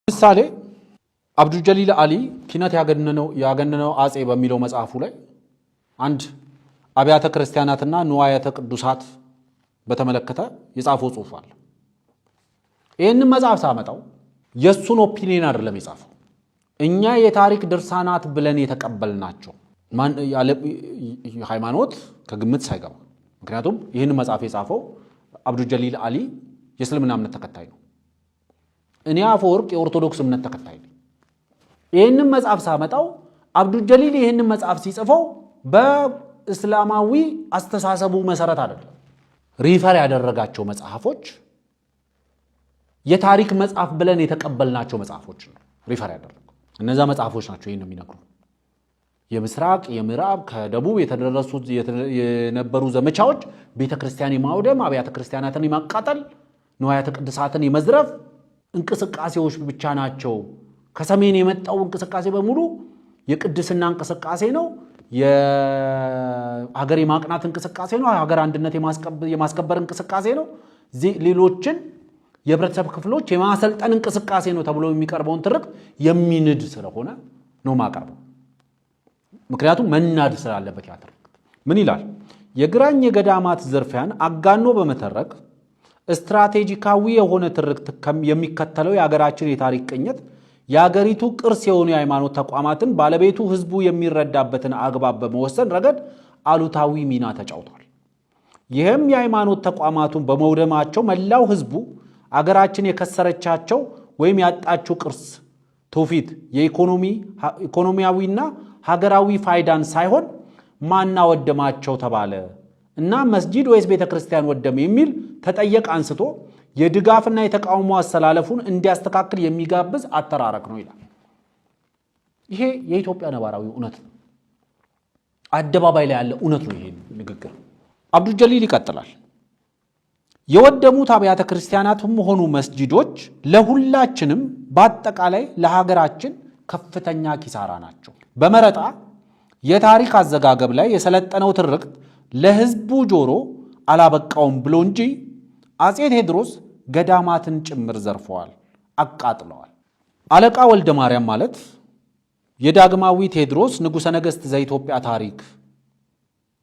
ምሳሌ አብዱጀሊል አሊ ኪነት ያገነነው አጼ በሚለው መጽሐፉ ላይ አንድ አብያተ ክርስቲያናትና ንዋያተ ቅዱሳት በተመለከተ የጻፈው ጽሑፍ አለ። ይህንን መጽሐፍ ሳመጣው የእሱን opinion አይደለም የጻፈው። እኛ የታሪክ ድርሳናት ብለን የተቀበልናቸው ሃይማኖት ከግምት ሳይገባ፣ ምክንያቱም ይህን መጽሐፍ የጻፈው አብዱጀሊል አሊ የእስልምና እምነት ተከታይ ነው። እኔ አፈወርቅ የኦርቶዶክስ እምነት ተከታይ ነኝ። ይህንን መጽሐፍ ሳመጣው አብዱጀሊል ይህንን መጽሐፍ ሲጽፈው በእስላማዊ አስተሳሰቡ መሰረት አይደለም። Refer ያደረጋቸው መጽሐፎች የታሪክ መጽሐፍ ብለን የተቀበልናቸው መጽሐፎች ነው refer ያደረገው። እነዛ መጽሐፎች ናቸው ይህን የሚነግሩ። የምስራቅ፣ የምዕራብ፣ ከደቡብ የተደረሱት የነበሩ ዘመቻዎች ቤተ ክርስቲያን የማውደም፣ አብያተ ክርስቲያናትን የማቃጠል፣ ንዋያተ ቅድሳትን የመዝረፍ እንቅስቃሴዎች ብቻ ናቸው። ከሰሜን የመጣው እንቅስቃሴ በሙሉ የቅድስና እንቅስቃሴ ነው። የሀገር የማቅናት እንቅስቃሴ ነው። ሀገር አንድነት የማስከበር እንቅስቃሴ ነው። ሌሎችን የህብረተሰብ ክፍሎች የማሰልጠን እንቅስቃሴ ነው ተብሎ የሚቀርበውን ትርክት የሚንድ ስለሆነ ነው ማቀርበው። ምክንያቱም መናድ ስላለበት ያ ትርክት። ምን ይላል? የግራኝ የገዳማት ዝርፊያን አጋኖ በመተረክ ስትራቴጂካዊ የሆነ ትርክት የሚከተለው የሀገራችን የታሪክ ቅኝት የአገሪቱ ቅርስ የሆኑ የሃይማኖት ተቋማትን ባለቤቱ ህዝቡ የሚረዳበትን አግባብ በመወሰን ረገድ አሉታዊ ሚና ተጫውቷል። ይህም የሃይማኖት ተቋማቱን በመውደማቸው መላው ህዝቡ አገራችን የከሰረቻቸው ወይም ያጣችው ቅርስ፣ ትውፊት፣ የኢኮኖሚያዊና ሀገራዊ ፋይዳን ሳይሆን ማናወደማቸው ተባለ እና መስጂድ ወይስ ቤተ ክርስቲያን ወደመ የሚል ተጠየቅ አንስቶ የድጋፍና የተቃውሞ አሰላለፉን እንዲያስተካክል የሚጋብዝ አተራረክ ነው ይላል። ይሄ የኢትዮጵያ ነባራዊ እውነት ነው። አደባባይ ላይ ያለ እውነት ነው ይሄ ንግግር። አብዱጀሊል ይቀጥላል። የወደሙት አብያተ ክርስቲያናትም ሆኑ መስጂዶች ለሁላችንም በአጠቃላይ ለሀገራችን ከፍተኛ ኪሳራ ናቸው። በመረጣ የታሪክ አዘጋገብ ላይ የሰለጠነው ትርክት ለሕዝቡ ጆሮ አላበቃውም ብሎ እንጂ አፄ ቴዎድሮስ ገዳማትን ጭምር ዘርፈዋል፣ አቃጥለዋል። አለቃ ወልደ ማርያም ማለት የዳግማዊ ቴዎድሮስ ንጉሠ ነገሥት ዘኢትዮጵያ ታሪክ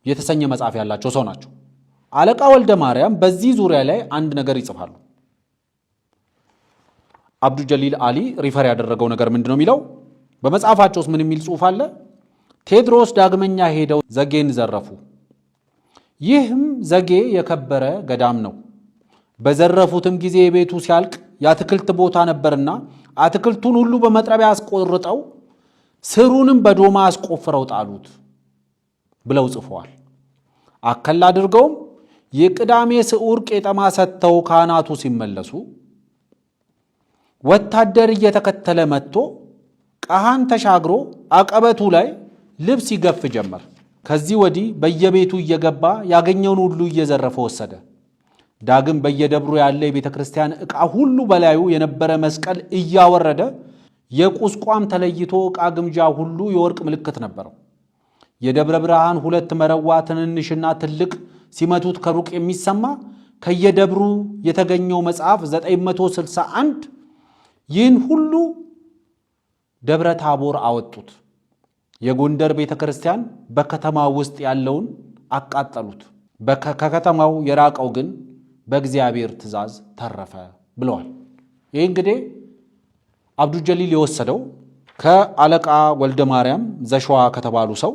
የተሰኘ መጽሐፍ ያላቸው ሰው ናቸው። አለቃ ወልደ ማርያም በዚህ ዙሪያ ላይ አንድ ነገር ይጽፋሉ። አብዱጀሊል አሊ refer ያደረገው ነገር ምንድን ነው የሚለው? በመጽሐፋቸው ውስጥ ምን የሚል ጽሑፍ አለ? ቴዎድሮስ ዳግመኛ ሄደው ዘጌን ዘረፉ። ይህም ዘጌ የከበረ ገዳም ነው። በዘረፉትም ጊዜ ቤቱ ሲያልቅ የአትክልት ቦታ ነበርና አትክልቱን ሁሉ በመጥረቢያ አስቆርጠው ስሩንም በዶማ አስቆፍረው ጣሉት ብለው ጽፈዋል። አከል አድርገውም የቅዳሜ ስዑር ቄጠማ ሰጥተው ካህናቱ ሲመለሱ ወታደር እየተከተለ መጥቶ ቀሃን ተሻግሮ አቀበቱ ላይ ልብስ ይገፍ ጀመር። ከዚህ ወዲህ በየቤቱ እየገባ ያገኘውን ሁሉ እየዘረፈ ወሰደ። ዳግም በየደብሩ ያለ የቤተ ክርስቲያን ዕቃ ሁሉ በላዩ የነበረ መስቀል እያወረደ የቁስቋም ተለይቶ ዕቃ ግምጃ ሁሉ የወርቅ ምልክት ነበረው። የደብረ ብርሃን ሁለት መረዋ ትንንሽና ትልቅ ሲመቱት ከሩቅ የሚሰማ ከየደብሩ የተገኘው መጽሐፍ 961 ይህን ሁሉ ደብረ ታቦር አወጡት። የጎንደር ቤተ ክርስቲያን በከተማ ውስጥ ያለውን አቃጠሉት። ከከተማው የራቀው ግን በእግዚአብሔር ትእዛዝ ተረፈ ብለዋል። ይህ እንግዲህ አብዱጀሊል የወሰደው ከአለቃ ወልደ ማርያም ዘሸዋ ከተባሉ ሰው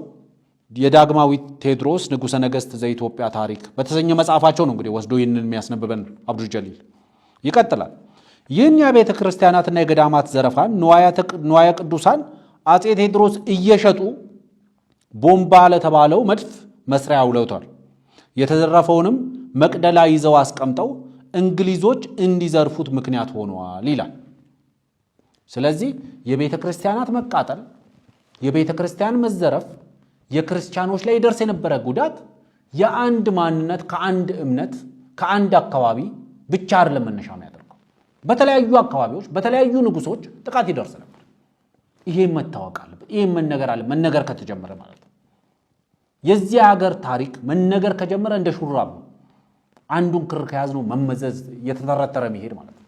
የዳግማዊ ቴዎድሮስ ንጉሠ ነገሥት ዘኢትዮጵያ ታሪክ በተሰኘ መጽሐፋቸው ነው። እንግዲህ ወስዶ ይህንን የሚያስነብበን አብዱጀሊል ይቀጥላል። ይህን የቤተ ክርስቲያናትና የገዳማት ዘረፋን ንዋየ ቅዱሳን አፄ ቴዎድሮስ እየሸጡ ቦምባ ለተባለው መድፍ መስሪያ አውለውታል። የተዘረፈውንም መቅደላ ይዘው አስቀምጠው እንግሊዞች እንዲዘርፉት ምክንያት ሆኗል ይላል። ስለዚህ የቤተ ክርስቲያናት መቃጠል፣ የቤተ ክርስቲያን መዘረፍ፣ የክርስቲያኖች ላይ ይደርስ የነበረ ጉዳት የአንድ ማንነት ከአንድ እምነት ከአንድ አካባቢ ብቻ አይደለም መነሻ የሚያደርገው። በተለያዩ አካባቢዎች በተለያዩ ንጉሶች ጥቃት ይደርስ ነበር። ይሄ መታወቅ አለበት። ይሄ መነገር አለ መነገር ከተጀመረ ማለት ነው። የዚህ ሀገር ታሪክ መነገር ከጀመረ እንደ ሹራብ ነው። አንዱን ክር ከያዝነው መመዘዝ እየተተረተረ መሄድ ማለት ነው።